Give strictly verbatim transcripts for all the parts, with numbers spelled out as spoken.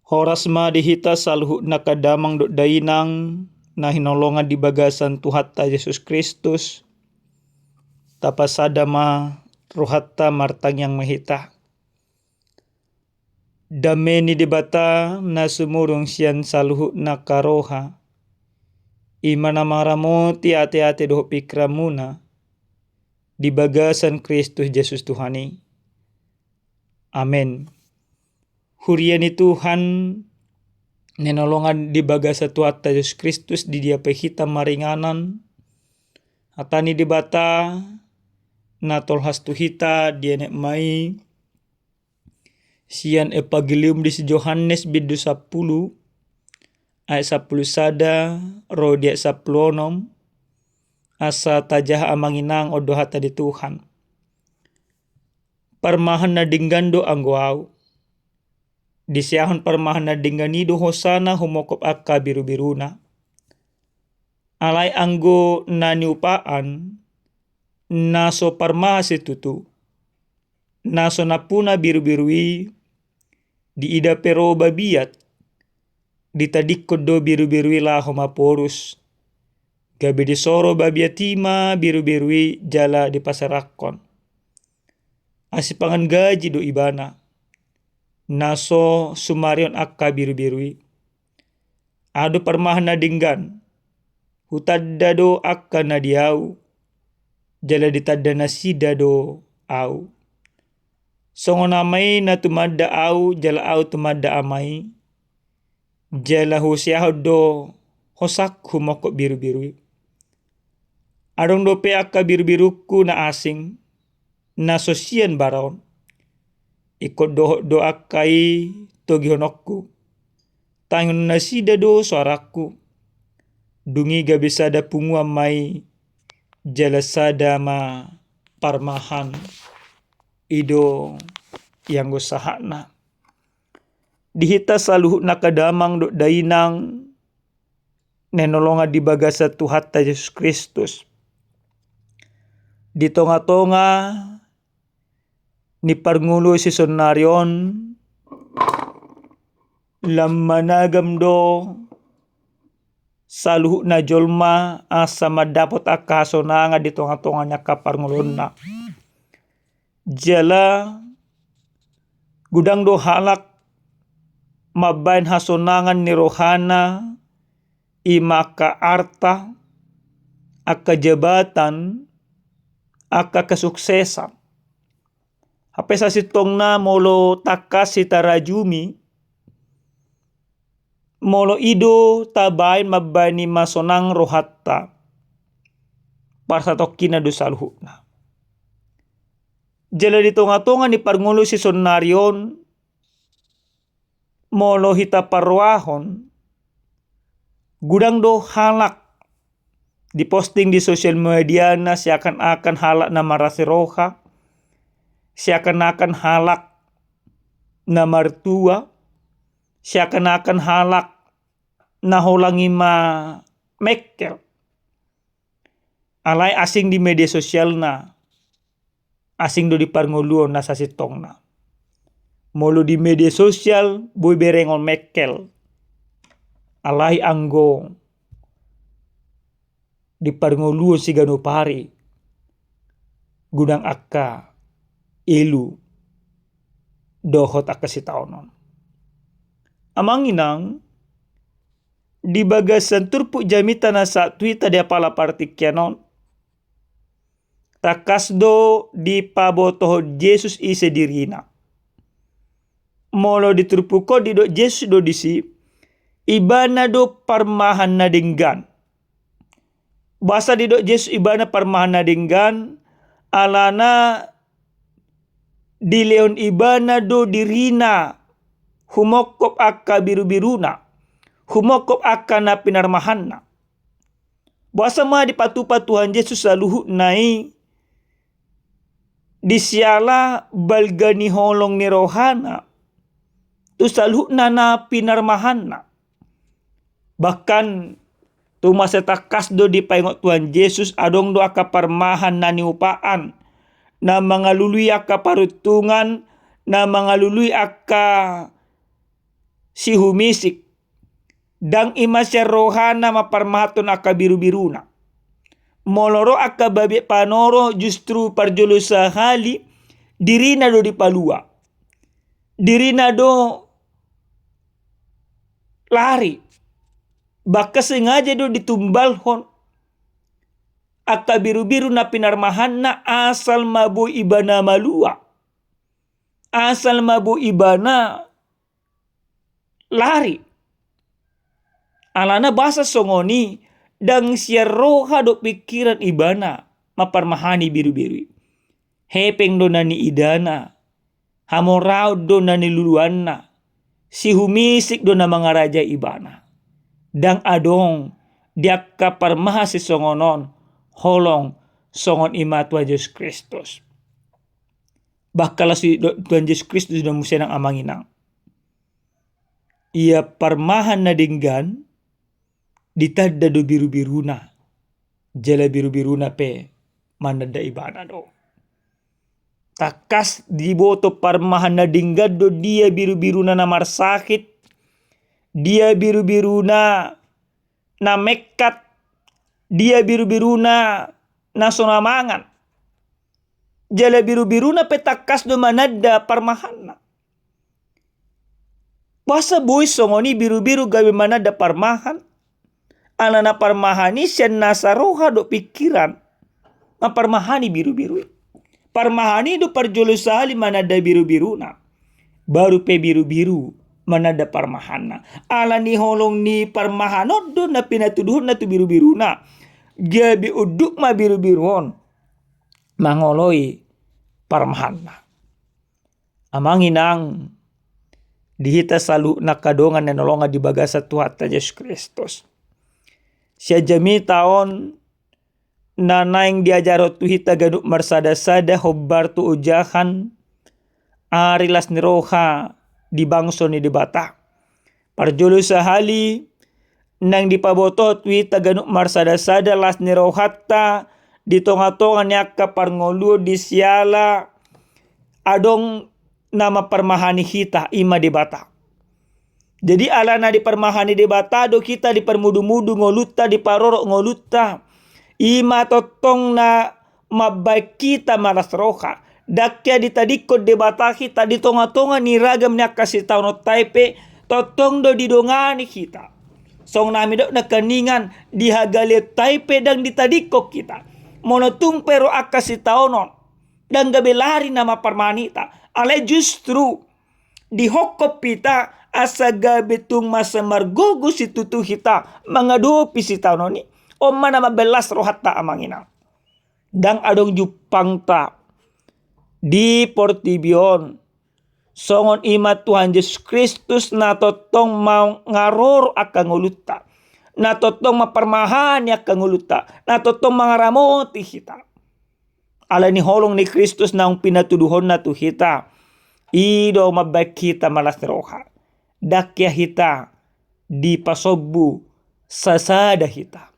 Horas ma di hita saluhutna angka damang dohot dainang na hinaholongan di bagasan Tuhanta Jesus Kristus. Tapasada ma rohanta, martangiang ma hita. Dame ni Debata na sumurung sian saluhutna angka roha, i ma na mangaramoti ateate dohot pingkiranmuna di bagasan Kristus Jesus Tuhan i. Amen. Huria ni Tuhan, na hinaholongan di bagasan Tuhanta Jesus Kristus, di dia pe hita maringanan, hata ni Debata na tolhas tu hita dienet ma i sian Evangelium di si Johannes bindu sampulu, ayat sampulu sada ro di ayat sampulu onom. Asa tajaha, amang inang, on do hata ni Tuhan. Parmahan na denggan do anggo au. Disiahon parmahan na denggan i do hosana humongkop angka birubiruna. Alai anggo na niupaan, na so parmahan situtu, na so nampuna birubiru i, diida pe ro babiat, ditadingkon do birubiru i laho maporus. Gabe disoro babiat i ma birubiru i jala dipaserahkon. Asi pangan gaji do ibana, na so sumarihon angka birubiru i. Au do parmahan na denggan, hutanda do angka na di au, jala ditanda nasida do au. Songon Ama i na tumanda au, jala au tumanda Ama i, jala husiahon do hosangku humongkop birubiru i. Adong dope angka birubirungku na asing, na so sian bara on. Ingkon dohot do angka i togihononku. Tangihonon nasida do soarangku. Dung i gabe sada punguan ma i, jala sada ma parmahan. I do ianggo sahatna. Di hita saluhutna angka damang dohot dainang, na hinaholongan di bagasan Tuhanta Jesus Kristus. Di tongatonga ni parngoluon sisonari on, lam managam do saluhutna jolma asa mandapot angka hasonangan di tongatonga ni angka parngoluonna. Jala godang do halak mambahen hasonangan ni rohana, i ma angka arta, angka jabatan, angka kesuksesan. Hape sasintongna molo tangkas hita rajumi, molo i do tabahen mambahen i ma sonang rohanta, parsatongkinna do saluhutna. Jala di tongatonga ni parngoluon sisonari on, molo hita parrohahon, godang do halak diposting di sosial mediana seakan-akan halak na marasi roha, seakan-akan halak na martua, seakan-akan halak na holang i ma mengkel. Alai asing di media sosialna, asing do di parngoluon na sasintongna. Molo di media sosial boi berengon mengkel. Alai anggo di parngoluon siganup ari, godang angka elu dohot angka sitaonon. Amang inang, di bagasan turpuk jamita na sahat tu hita di apala partingkian on, tangkas do dipabotohon Jesus ise dirina. Molo di turpuk on didok Jesus do disi, ibana do parmahan na denggan. Boasa didok Jesus ibana parmahan na denggan? Alana dilehon ibana do dirina humongkop angka birubiruna, humongkop angka na pinarmahanna. Boasa ma dipatupa Tuhan Jesus saluhutna i di siala balga ni holong ni rohana tu saluhutna na pinarmahanna. Bahkan tu masa tangkas do dipaingot Tuhan Jesus, adong do angka parmahan na niupaan, na mangalului angka paruntungan, na mangalului angka sihumisik, ndang i ma sian rohana mamparmahanhon angka birubiruna. Molo ro angka babiat panoro justru parjolo sahali dirina do dipalua. Dirina do lari. Bahkan sengaja do ditumbalhon angka birubiru na pinarmahanna asal ma boi ibana malua. Asal ma boi ibana lari. Alana boasa songon i, ndang sian roha dohot pingkiran ibana mamparmahani birubiru i. Hepeng do na niidana, hamoraon do na niluluanna, sihumisik do na mangarajai ibana. Ndang adong di angka parmahan sisongon on holong songon i ma Tuhan Jesus Kristus. Bahkan laos do Tuhan Jesus Kristus do muse nang amang inang. Ia parmahan na denggan ditanda do birubiruna, jala birubiruna pe mananda ibana do. Tangkas diboto parmahan na denggan do dia birubiruna na marsahit, dia birubiruna na mekkat, dia birubiruna na so na mangan. Jala birubiruna pe tangkas do mananda parmahanna. Boasa boi songon i birubiru gabe mananda parmahan? Alana parmahan i sian nasa roha dohot pingkiran mamparmahani birubiru i. Parmahan i do parjolo sahali mananda birubiruna. Baru pe birubiru mananda parmahanna. Ala ni holong ni parmahan on do na pinatuduhonna tu birubiruna. Gabe unduk ma birubiru on mangoloi parmahanna. Amang inang, di hita saluhutna angka dongan na hinaholongan di bagasan Tuhanta Jesus Kristus. Sian jamita on na naeng diajarhon tu hita ganup marsadasada hombar tu ojahan ari las ni roha di bangso ni Debata. Parjolo sahali naeng dipabotohon tu hita ganup marsadasada las ni rohanta di tongatonga ni angka parngoluon di siala adong na mamparmahani hita, i ma Debata. Jadi alana diparmahani Debata do hita, diparmudumudu ngolunta, diparorot ngolunta. I ma tongtong na mambahen hita malas roha. Ndang hea ditadingkon Debata hita di tongatonga ni ragam ni angka sitaononta i pe, tongtong do didongani hita. Songon na nidok nangkiningan, di hagaleonta i pe ndang ditadingkon hita. Molo tung pe ro angka sitaonon, ndang gabe lari na mamparmahani hita. Alai justru dihophop hita asa gabe tung masa margogo situtu hita mangadopi sitaonon i. On ma na mambahen las rohanta, amang inang. Ndang adong jumpangta di portibi on songon i ma Tuhan Jesus Kristus na tongtong mangarorot angka ngolunta, na tongtong mamparmahani angka ngolunta, na tongtong mangaramoti hita. Ala ni holong ni Kristus naung pinatuduhonna tu hita, i do mambahen hita malas roha. Ndang hea hita dipasombu sasada hita.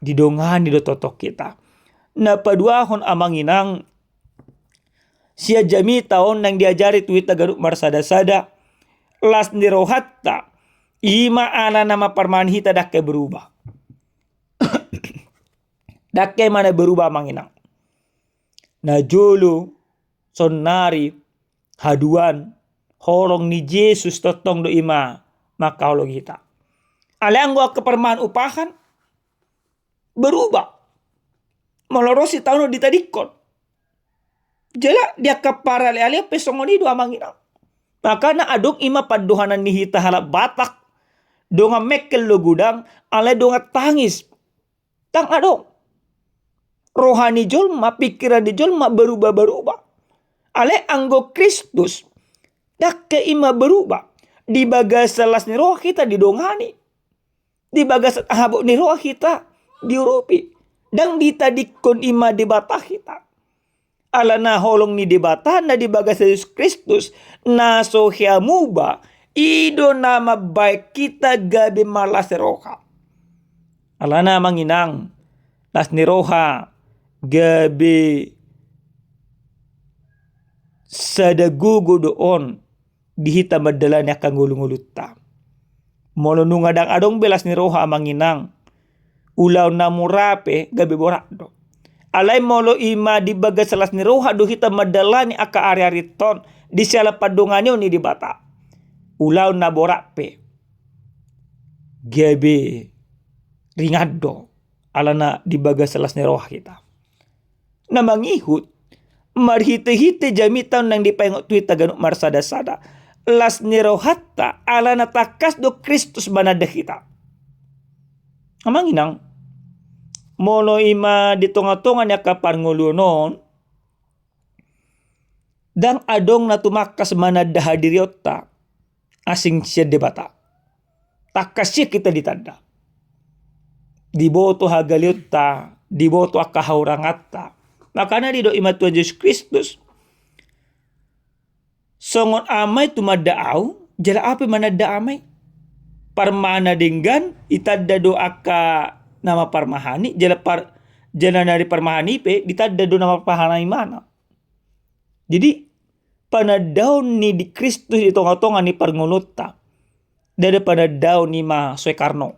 Didongani do tongtong hita. Na paduahon, amang inang, sian jamita on naeng diajari tu hita ganup marsadasada las ni rohanta, i ma alana mamparmahani hita ndang hea berubah. Ndang hea ma na berubah, amang inang. Na jolo, saonnari, haduan, holong ni Jesus tongtong do i ma mangkaholongi hita. Alai anggo angka parmahan umpahan berubah. Molo ro sitaonon ditadingkon. Jala di angka paralealeon pe songon i do, amang inang. Makana adong i ma pandohanan ni hita halak Batak, dongan mengkel do godang, alai dongan tangis ndang adong. Roha ni jolma, pingkiran ni jolma berubah-berubah. Alai anggo Kristus, ndang hea i ma berubah. Di bagasan las ni roha hita didongani. Di bagasan habot ni roha hita diurupi. Ndang ditadingkon i ma Debata hita. Alana holong ni Debata na di bagasan Jesus Kristus, na so hea muba, i do na mambahen hita gabe malas roha. Alana, amang inang, las ni roha gabe sada gogo do on di hita mandalani angka ngolungolunta. Molo nunga ndang adong be las ni roha, amang inang, ulaon na mura pe gabe borat do. Alai molo i ma di bagasan las ni roha do hita mandalani angka ari-ari on di siala pandonganion ni Debata, ulaon na borat pe gabe ringan do, alana di bagasan las ni roha hita. Na mangihut, marhite-hite jamita on naeng dipaingot tu hita ganup marsada-sada, las ni rohanta alana tangkas do Kristus mananda hita. Amang inang, molo i ma di tonga-tonga ni angka parngoluon on, ndang adong na tumangkas mananda hadirionta asing sian Debata. Tangkas sian hita ditanda. Diboto hagaleonta, diboto angka hauranganta. Makana didok i ma Tuhan Jesus Kristus, songon Ama i tumanda Ahu, jala Ahu pe mananda Ama i. Parmahan na denggan ditanda do angka na mamparmahan i, jala par-, jala na di parmahan i pe ditanda do na mamparmahan ibana. Jadi, panandaon ni di Kristus di tonga-tonga ni parngoluonta, ndada panandaon i ma Soekarno.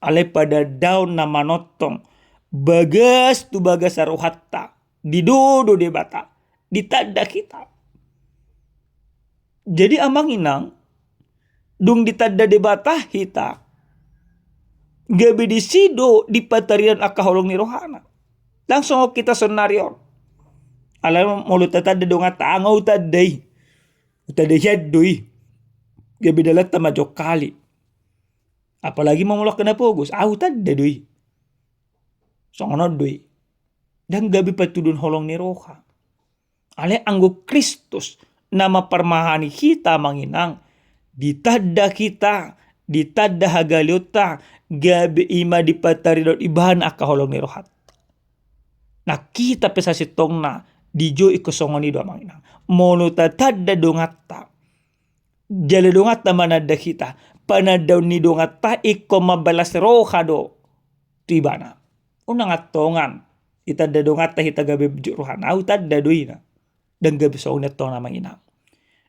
Alai panandaon na manongtong bagas tu bagasan rohanta, didodo Debata, ditanda hita. Jadi, amang inang, dung ditanda Debata hita, gabe disi do dipataridahon angka holong ni rohana. Langsung hita saonari on. Alai molo tatanda donganta, nga hutanda i. Hutanda hian do i. Gabe dalanta ma jongkali. Apalagi ma molo angka na pogos, nga hutanda do i. Songon on do i. Ndang gabe patuduhon holong ni roha. Alai anggo Kristus na mamparmahani hita, amang inang, ditanda hita, ditanda hagaleonta, gabe i ma dipataridahon ibana angka holong ni rohanta. Nang hita pe sasintongna dijou ingkon songon i do, amang inang. Molo tatanda donganta, jala donganta mananda hita, panandaon ni donganta ingkon mambalas roha do tu ibana. Unang antongan ditanda donganta hita gabe jut rohana, nga hutanda do i, na. Ndang gabe songon i antongan, amang inang.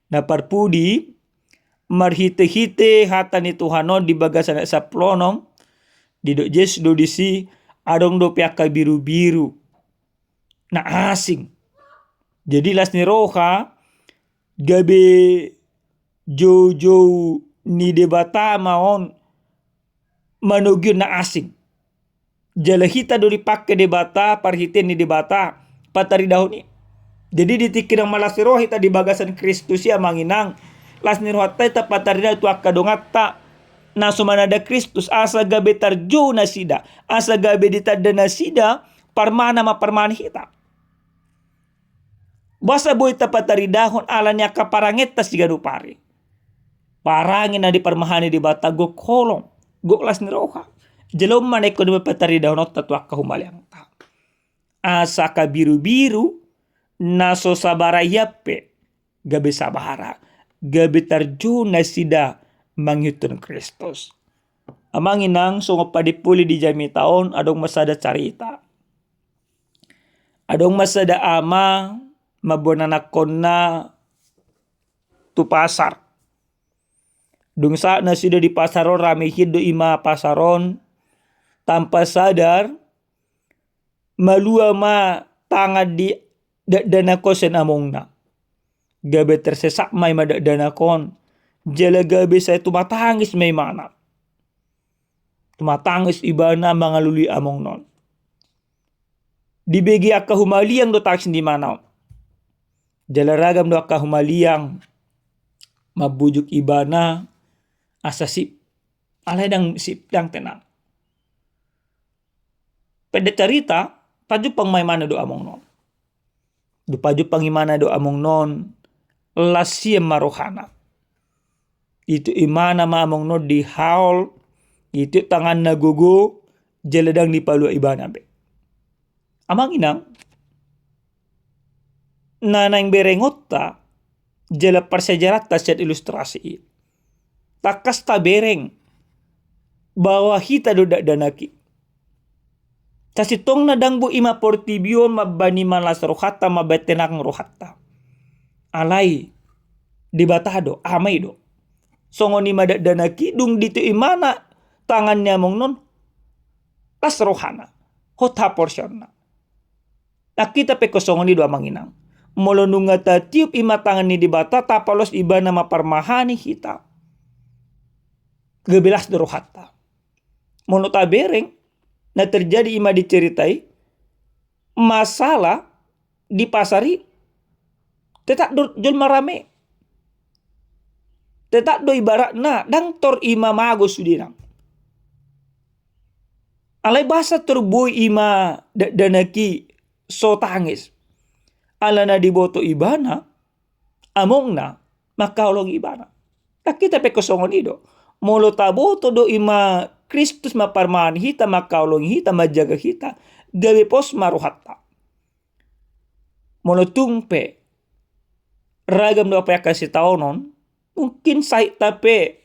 Na parpudi, marhite-hite hata ni Tuhan on di bagasan ayat sampulu onom, didok Jesus do disi, adong dope angka birubiru na asing. Jadi las ni roha gabe joujou ni Debata ma on manogihon na asing. Jala hita do dipangke Debata, parhitean ni Debata, pataridahon i. Jadi di tingki na malas ni roha hita di bagasan Kristus i, amang inang, las ni rohanta i tapataridahon tu angka donganta na so mananda Kristus, asa gabe tarjou nasida, asa gabe ditanda nasida parmahan na mamparmahani hita. Boasa boi tapataridahon? Ala ni angka parangenta siganup ari. Parange na diparmahani Debata gok holong, gok las ni roha. Jala on ma na ingkon dipataridahononta tu angka humaliangta. Asa angka birubiru na so sabara hian pe gabe sabara, gabe tarjou nasida mangihuthon Kristus. Amang inang, songon padimpuli di jamita on, adong ma sada carita. Adong ma sada ama mamboan anakkonna tu pasar. Dung sahat nasida di pasar on, rame hian do i ma pasar on, tanpa sadar, malua ma tangan ni dakdanak on sian amongna. Gabe tersesak ma i ma dakdanak on, jala gabe sai tumatangis ma ibana. Tumatangis ibana mangalului amongna on. Dibege angka humaliang do tangis ni ibana on. Jala ragam do angka humaliang mambujuk ibana asa sip. Alai ndang sip, ndang tenang. Pendek carita, pajumpang ma imana dohot amongna on. Dung pajumpang imana dohot amongna on, las hian ma rohana. Dituk imana ma amongna on dihaol, dituk tanganna gogo, jala ndang dipalua ibana be. Amang inang, na naeng berengonta jala parsiajaranta sian ilustrasi i, tangkas tabereng bahwa hita do dakdanak i. Sasintongna ndang boi i ma portibi on mambahen i malas rohanta, mambahen tenang rohanta. Alai Debata do, Ama i do. Songon i ma dakdanak i, dung ditiop imana tangan ni amongna on, las rohana, hot haporseaonna. Nang hita pe ingkon songon i do amang inang. Molo nunga tatiop ima tangan ni Debata, tapaloas ibana mamparmahani hita, gabe las do rohanta. Molo tabereng, na terjadi ima di cerita i, masalah di pasar i tetap do jolma rame. Tetap do ibaratna ndang tor ima mago sudena. Alai boasa tor boi ima dakdanak i so tangis? Alana diboto ibana amongna mangkaholongi ibana. Nang hita pe ingkon songon i do. Molo taboto do ima Kristus mamparmahani hita, mangkaholongi hita, manjaga hita, gabe pos ma rohanta. Molo tung pe ragam do angka sitaonon, mungkin sahitna pe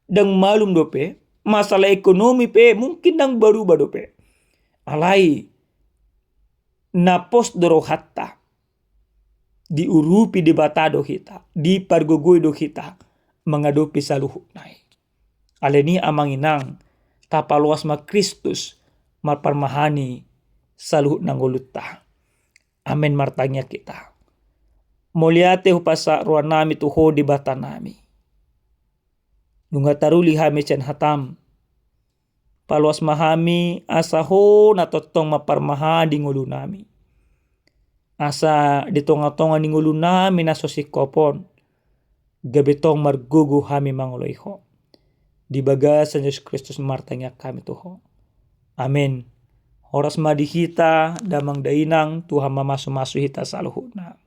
ndang malum dope, masalah ekonomi pe mungkin ndang berubah dope. Alai na pos do rohanta, diurupi Debata do hita, dipargogoi do hita mangadopi saluhutna i. Alani i amang inang, tapaloas ma Kristus mamparmahani saluhutna ngolunta. Amen. Martangiang hita. Mauliate hupasahat rohanami tu Ho Debatanami. Nunga taruli hami sian hatam. Paloas ma hami asa Ho na tongtong mamparmahani ngolunami. Asa di tongatonga ni ngolunami na so singkop on, gabe tong margogo hami mangoloi Ho. Di bagasan Jesus Kristus martangiang hami tu Ho. Amen. Horas ma di hita damang dainang, Tuhan mamasumasu hita saluhutna.